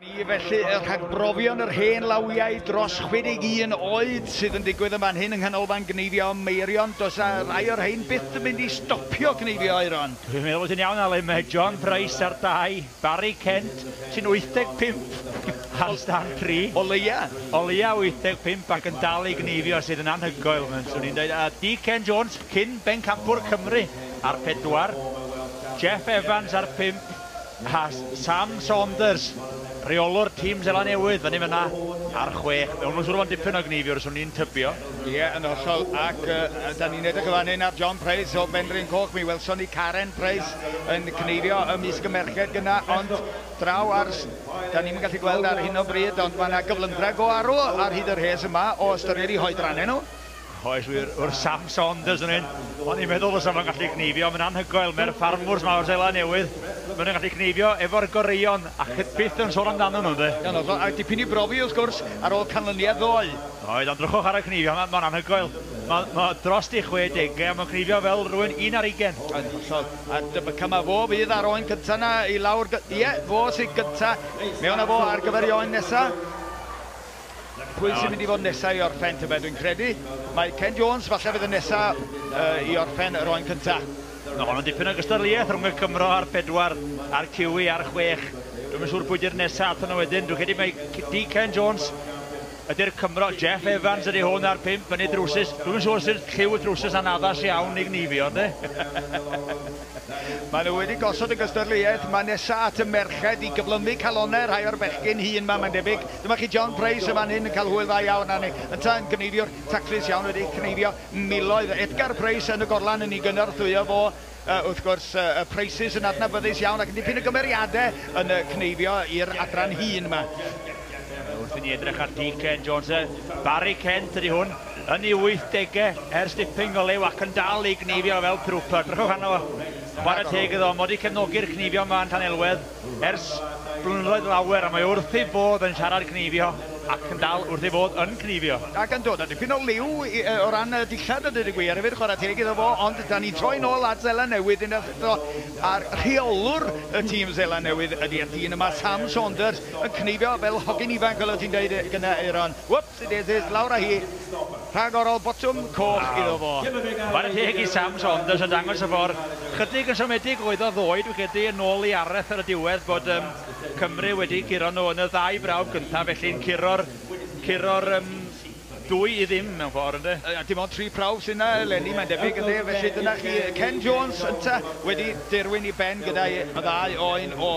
Ni felly y rhagbrofion yr hen lawiau dros 61 oed sydd yn digwydd yn fan hyn yng Nghanolfan Gneifio Meirion. Does a rai o'r rhain byth yn mynd i stopio gneifio, Aeron. Dwi'n meddwl bod ti'n iawn, Alun. Mae John Price ar 2, Barry Kent sy'n 85 ar stand 3. O leia. O leia 85 ac yn dal i gneifio, sydd yn anhygoel, swn i'n dweud. A D. Ken Jones, cyn bencampwr Cymru ar 4, Jeff Evans ar 5, a Sam Saunders, rheolwr tîm Seland Newydd fyny fyna ar 6. Mewn nhw'n siŵr o'n dipyn o gneifiwr, swn i'n tybio. Ie, yeah, yn hollol. Ac da ni'n edrych yn fan hyn ar John Price o Benrhyn Coch. Mi welson ni Karen Price yn cneifio ymysg y merched gyna, ond draw ar... Da ni'n gallu gweld ar hyn o bryd, ond mae yna gyflymdra go arw ar hyd yr hes yma o ystyried i hoedrannau nhw. Oes wir, wrth Sam Saunders yn un. O'n i'n meddwl fysa fo'n gallu gneifio, mae'n anhygoel. Mae'r ffarmwrs mawr Seland Newydd, maen nhw'n gallu gneifio efo'r goreuon a byth yn sôn amdano nhw, ynddi? Iawn, a dipyn i brofi wrth gwrs ar ôl canlyniad ddoe. Oedd, ond drychwch ar y cneifio, mae'n anhygoel. Mae ma dros di 60 a mae'n cneifio fel rhywun 1 ar 20. Yn hollol. A dyma ma fo fydd ar oen cynta na i lawr. Ie, fo sydd gynta. Mewn â fo ar gyfer i oen nesa. Pwy sy'n mynd i fod nesaf i orffen, tybed, dwi'n credu? Mae Ken Jones falle fydd yn nesaf i orffen yr oen cyntaf. No, hon yn dipyn o gystadleuaeth rhwng y Cymro ar 4 a'r Kiwi ar 6. Dwi'm yn siŵr pwy di'r nesaf atyn nhw wedyn. Dwi'n credu mai D. Ken Jones ydy'r Cymro. Jeff Evans ydy hwn ar 5 yn ei drwsus. Dwi'm yn siŵr sydd lliw y drwsus anaddas iawn i gneifio, ynddi? Maen nhw wedi gosod y gystadleuaeth. Mae nesa at y merched i gyflymu calonnau rhai o'r bechgyn hŷn yma, mae'n debyg. Dyma chi John Price yn fan hyn yn cael hwyl dda iawn arni. Ynta yn gneifio'r taclus iawn, wedi cneifio miloedd. Edgar Price yn y gorlan yn ei gynorthwyo fo. Wrth gwrs, y Prices yn adnabyddus iawn ac yn dipyn o gymeriadau yn y cneifio i'r adran hŷn yma. Wrth i ni edrych ar D. Ken Jones, Barry Kent ydy hwn, yn ei 80au ers dipyn o lew ac yn dal i gneifio fel trooper. Drychwch arno fo. Chwarae teg iddo, mod i cefnogi'r cneifio yma yn Llanelwedd ers blynyddoedd lawer, a mae wrth ei bodd yn siarad cneifio ac yn dal wrth ei fodd yn cneifio. Ac yn dod â dipyn o liw o ran dillad a dweud y gwir hefyd, chwarae teg iddo fo, ond da ni'n troi nôl at Seland Newydd unwaith eto, a'r rheolwr y tîm Seland Newydd ydy'r dyn yma, Sam Saunders, yn cneifio fel hogyn ifanc, fel o ti'n dweud gyda Aeron. Whoops, it is, lawr â hi. Rhagorol, botwm coch iddo fo. Chwarae teg i Sam Saunders yn dangos y ffordd. Chydig yn siomedig oedd o ddoe, dwi'n credu, yn ôl i areth ar y diwedd bod Cymru wedi curo nhw yn y ddau brawf gyntaf, felly'n curo'r 2-0 mewn ffordd, ynddi? Dim ond 3 prawf sy'n yna eleni, mae'n debyg, ynddi? Felly dyna chi, Ken Jones ynta wedi dirwyn i ben gyda'i ddau oen o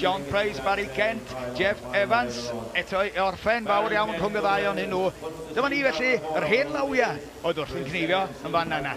John Price, Barry Kent, Jeff Evans, eto i orffen fawr iawn rhwng y ddau ohonyn nhw. Dyma ni felly, yr hen lawiau oedd wrth yn cneifio yn fan yna.